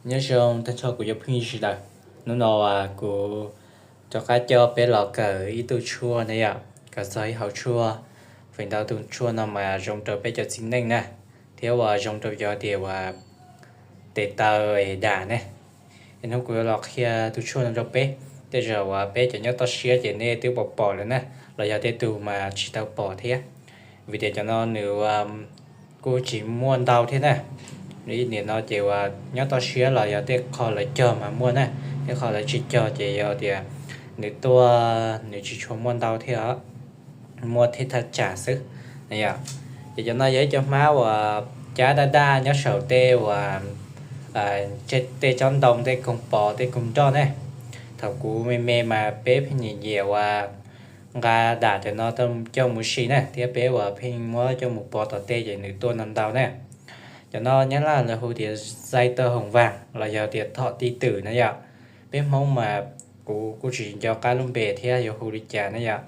Nyob zoo tag nrho kuv cov phooj ywg sawv daws. Hnub no kuv rov qab coj peb los kawm ib tug tshuaj na yom, kawm txog ib hauv tshuaj. Feem ntau tus tshuaj no mas zoo rau peb cov txiv neej na, thiab uas zoo rau cov tias uas tes taw dam ne. Es hnub kuv yuav los qhia tus tshuaj no rau peb. Tej zaum uas peb cov nyob toj siab ces nej twb pom pom lawm na, los yog tej tug mas tsis tau pom thiab, vim tias cov no nws kuj tsis muaj ntau thiab na. Nim no ces uas nyob toj siab los yog tej qho lawv cog mas muaj na, tej qho lawv tsis cog ces yog tias nws tuaj nws tsis tshua muaj ntau thiab, muaj thiab thaj tsam xwb na yom. Ces cov no yog ib co hmab uas cab daj daj nyob saum tej uas tej tsob ntoo, tej koog pos, tej koog nroj ne. Thaum kuv me me mas peb pheej nyiam nyiam uas nqa dam cov no coj mus sim na, thiab peb uas pheej muab coj mus pov tom tej ces nws tuaj ntau ntau na. Cov no Nyab Laj lawv hu tias zai tau hoom vaag los yog tias thom ti twm na yom. Peb Hmoob mas kuv kuj tsis nco qab lub npe thiab yuav hu li cas na yom.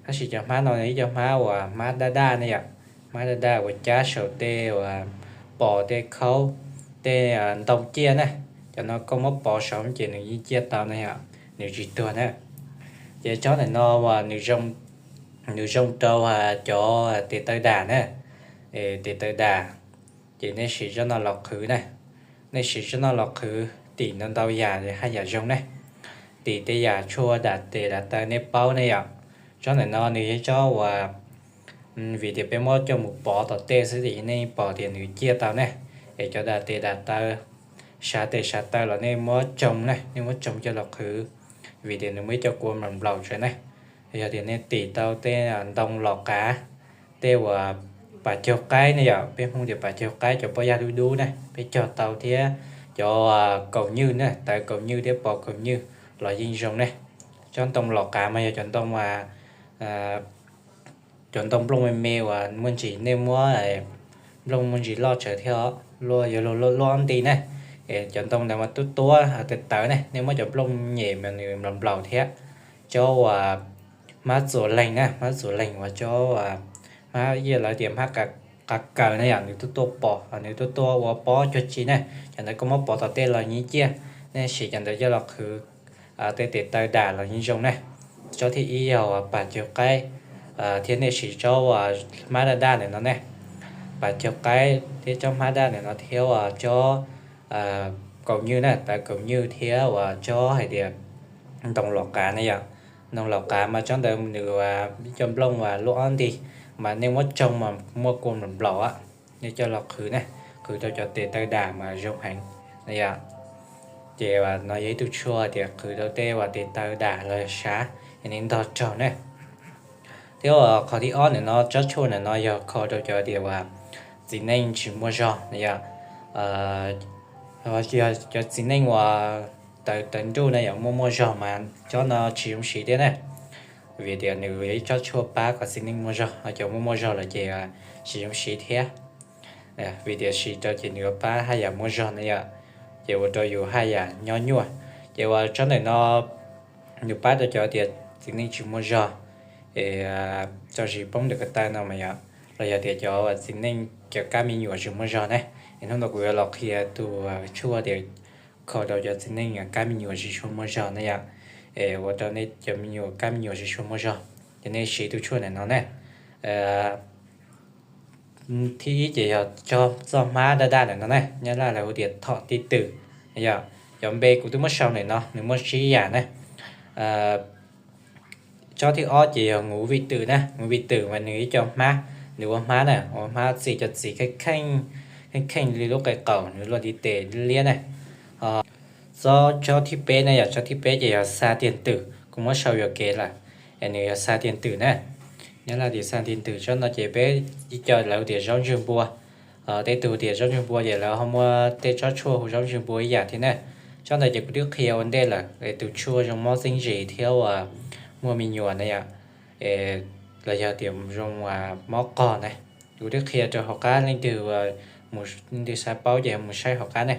Tab sis cov hmab no ib co hmab uas hmab daj daj ne yom, hmab daj daj uas cab saum tej uas pos, tej khaub, tej ntoo ciaj na. Cov no koj muab pov saud ces nws yeej ciaj tau na yom, nws tsis tuag na. Ces tsob ntawm no uas nws zoo rau cov tes taw dam na, tes taw dam. Ces nej siv tsob no los qhwv na, nej siv tsob no los qhwv tim ntau ntau yam haj yam zoo ne. Tim tej yam tshuaj dam tes dam taw nej paub ne yom. Tsob ntawm no nws yog tsob uas vim tias peb muab coj mus pov tom tej xwb ces nej pom tias nws ciaj tau ne. Es cov dam tes dam taw, sav tes sav taw los nej muab tsoo na, nej muab tsoo coj los qhwv, vim tias nws muaj ib co kua nplaum nplaum tso na. Yog tias nej tim tau tej ntoo los qav, tej uas pas caug qaib ne yom, peb Hmoob tias pas caug qaib, cov pob yaj dub dub na peb cog tau thiab, cov kaus nywj na, tawv kaus nywj thiab pos kaus nywj los yeej zoo ne. Tsob ntoo los qav mas yog cov ntoo cov ntoo nplooj me me uas muaj ntsis nej muab, nplooj muaj ntsis loj tsawv thiab, luaj yuav luag luaj ob nti ne. Es cov ntoo ntawd mas tuab tuab tawv tawv ne, nej muab cov nplooj nyem mas nws nplaum nplaum thiab. Cov uas hmab txuas leeg na, hmab txuas leeg uas cov hmab ib yam lawv tias hmab qav kaws na yom, nws tuaj tuaj pos, nws tuaj tuaj ua pob cuag tsi na. Cov ntawd koj muab pov tom tej los yeej ciaj, nej siv cov ntawd coj los qhwv tej tes taw dam los yeej zoo na. Tsob thib ib yog pas caug qaib, thiab nej siv tsob uas hmab daj daj ntawm no ne. Pas caug qaib thiab tsob hmab daj ntawm no thiab uas tsob kaus nywj na, tawv kaus nywj thiab uas tsob hais tias ntoo los qav ne yom. Ntoo los qav mas tsob ntawd nws ib co nplooj uas luaj ob nti, mas nej muab tsoo mas muaj kua nplaum nplaum, nej coj los qhwv na, qhwv rau cov tes taw dam mas zoo heev na yom. Ces no yog ib tug tshuaj tias qhwv rau tej uas tes taw dam los sav, es nej ntog raug na. Thiab uas qhov thib ob ntawm no, tsob tshuaj ntawm no yog kho rau cov tias uas txiv neej tsis muaj zog na yom. Yog cov txiv neej uas tawv tawv nruj na yom, muaj muaj zog mas tsob no tsis zoo siv thiab na. Vim tias nws yog ib tsob tshuaj pab kom txiv neej muaj zog, cov muaj muaj zog lawm ces tsis zoo siv thiab. Vim tias siv rau ces nws yuav pab haj yam muaj zog na yom, ces ua rau yus haj yam nyob nyuaj. Ces uas tsob ntawm no nws pab rau cov tias txiv neej tsis muaj zog, es tso zis poob ntawm ko taw no mas yom, los yog tias cov txiv neej cov kab me nyuam tsis muaj zog ne. Es hnub no kuv yuav los qhia tus tshuaj tias kho rau cov txiv neej kab me nyuam tsis tshua muaj zog na yom, es ua rau nej cov me nyuam kab me nyuam tsis tshua muaj zog, ces nej siv tus tshuaj ntawm no ne. Thib ib ces yog tsob txoj hmab daj daj ntawm no ne, Nyab Laj lawv hu tias thom ti twm, yog cov npe kuv twb muab sau ntawm no, nws muaj tsib yam na. Tsob thib ob ces yog nguv vij twm na, nguv vij twm mas nws ib co hmab, nws ua hmab na, ua hmab txi cov txiv kheej kheej li lub qe qaum, nws luaj ntiv tes liab na. Tsob, tsob thib peb na yom, tsob thib peb ces yog xa tiag twm, kuv muab sau yuam kev lawm, es nws yog xa tiag twm na. Nyab Laj tias xa tiag twm, tsob no ces peb ib co lawv tias zaub ntswg npua, tej tug tias zaub ntswg npua ces lawv ho muaj tej tsob tshuaj hu zaub ntswg npua ib yam thiab na. Tsob ntawd ces kuv twb qhia ua ntej lawm, es tus tshuaj zoo mob txeeb zis thiab uas muaj me nyuam na yom, los yog tias zoo mob qog na. Kuv twb qhia rau hauv qab, leej twg, leej twg xav paub ces mus saib hauv qab ne.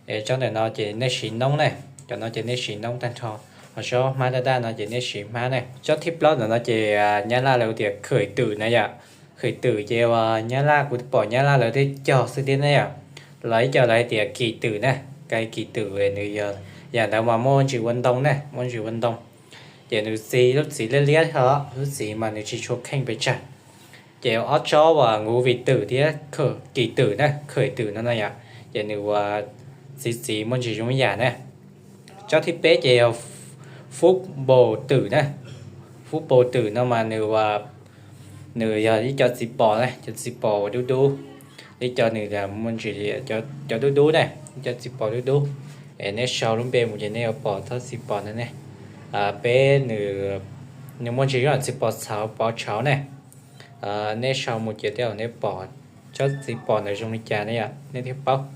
Es tsob ntawm no ces nej siv noob ne, cov no ces nej siv noob tag nrho, ho tsob hmab daj daj no ces nej siv hmab ne. Tsob thib plaub ntawm no ces Nyab Laj lawv tias khwm twm na yom. Khwm twm ces uas Nyab Laj, kuv pom Nyab Laj lawv thiaj cog xwb thiab ne yom, los ib co lawv hais tias kim twm na. Kais kis twm nws yog yam ntawd mas muaj ntsis ua ntoo ne, muaj ntsis ua ntoo. Ces nws txiv, lub txiv liab liab os, lub txiv mas nws tsis tshua kheej pes tsawg. Ces ob tsob uas nguv vim twm thiab kis twm na, kis twm no no yom, ces nws ua txiv txiv muaj ntsis zoo yam na. Tsob thib peb ces yog fub npaus twm na. Fub npaus twm no mas nws ua, nws yog ib co txiv pos na, cov txiv pos dub dub. Ib co nws muaj ntsis cov dub dub na, ib co txiv pos dub dub. Es nej sau lub npe mus ces nej yuav pom tsob txiv pos no ne. Peb nws, nws muaj ntsis zoo txiv pos txhauv, pos tshauv ne. Nej sau mus ces tej zaum nej pom tsob txiv pos ntawd zoo li cas ne yom, nej thiaj paub.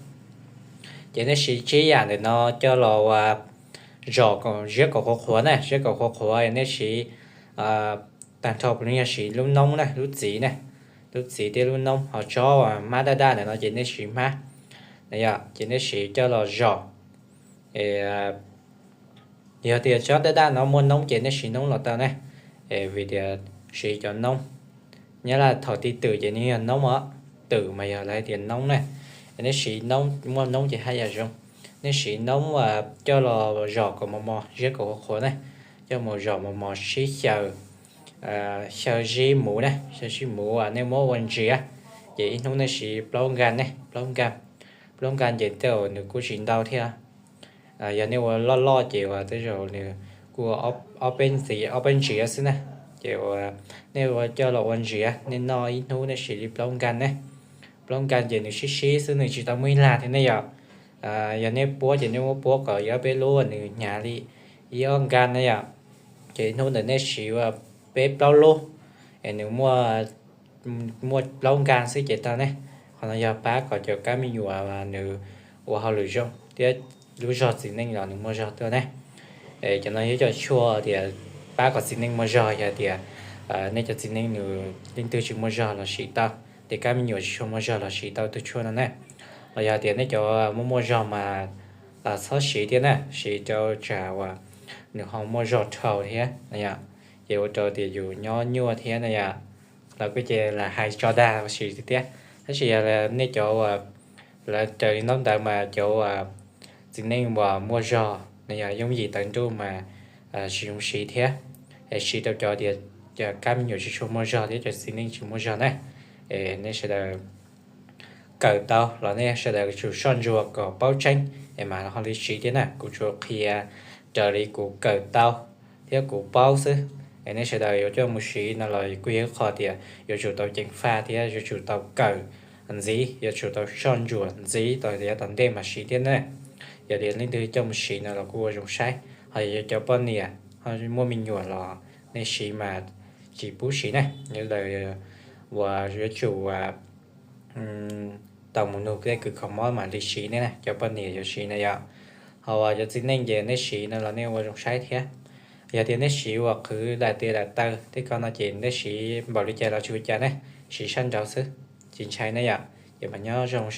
Ces nej siv tsib yam ntawm no coj los ua zom kom ziab kom qhuav qhuav na, ziab kom qhuav qhuav nej siv, tag nrho puav leej yog siv lub noob na, lub txiv na, lub txiv thiab lub noob. Ho tsob hmab daj daj ntawm no ces nej siv hmab na yom, ces nej siv coj los zom. Yog tias tsob daj daj no muaj noob ces nej siv noob los tau ne, vim tias siv cov noob. Nyab Laj thaum ti twm ces nws yog noob os, twm mas yog lawv hais tias noob ne. Nej siv noob, muaj noob ces haj yam zoo. Nej siv noob coj los zom kom mos mos, ziab kom qhuav qhuav ne, coj mus zom mos mos sib xyaw, xyaw zib muv ne, xyaw zib muv uas nej muab ua ntsiav. Ces ib hnub nej siv plaub nkas ne, plaub nkas. Plaub nkas ces tej zaum nws kuj tsis ntau thiab. Yog nej ua loj loj ces uas tej zaum nws kuj ob peb ntxiv, ob peb ntsiav xwb na. Ces uas nej ua coj los ua ntsiav, nej noj ib hnub nej siv li plaub nkas ne. Plaub nkas ces nws sib sib xwb, nws tsis tau muaj ib lag thiab ne yom. Yog nej puab ces nej muab puab kom ib ob peb lub nws hnyav li ib ob nkas ne yom. Ces ib hnub ntawd nej siv ua peb plaub lub, es nws muaj, muaj plaub nkas xwb ces tau ne. Qhov no yog pab kom cov kab me nyuam nws ua hauj lwm zoo thiab lub zog txiv neej los nws muaj zog tuaj ne. Cov no yog cov tshuaj tias pab kom txiv neej muaj zog, yog tias nej cov txiv neej nws leej twg tsis muaj zog los siv tau, tias kab me nyuam tsis tshua muaj zog los siv tau tus tshuaj no na. Los yog tias nej cov muaj muaj zog mas txhob siv thiab na, siv rau tsam uas nws ho muaj zog dhau thiab na yom. Ces ua rau tias yus nyob nyuaj thiab na yom. Los kuj ces lam hais tso dag siv tiag tiag, tab sis yog nej cov uas lawv raws li ntaub ntawv mas cov uas txiv neej uas muaj zog na yom, yooj yim tawv ntuj mas tsis zoo siv thiab. Es siv rau cov tias kab me nyuam tsis tshua muaj zog thiab cov txiv neej tsis muaj zog na. Es nej sawv daws kawm tau los nej sawv daws tsum soj ntsuam kom paub tseeb es mam ho li siv thiab na. Kuv tsuas qhia raws li kuv kawm tau thiab kuv paub xwb. Es nej sawv daws yuav coj mus siv no los kuj yog ib qho tias yuav tsum tau ceev faj thiab yuav tsum tau kawm ntxiv, yuav tsum tau soj ntsuam ntxiv tau yav tom ntej mas siv thiab na. Yog tias leej twg coj mus siv no los kuj ua zoo saib. Ho yog cov poj niam ho muaj me nyuam los nej siv mas tsis pub siv na. Yog lawm uas yuav tsum tau mus nug tej kws kho mob mam li siv ne, cov poj niam yuav siv na yom. Ho uas cov txiv neej ces nej siv no los nej ua zoo saib thiab. Yog tias nej siv uas qhwv dam tes dam taw tej ko no ces nej siv npaum li cas los tsis ua cas ne, siv sab nraud xwb, tsis ntshai na yom. Ces mas nyob zoo.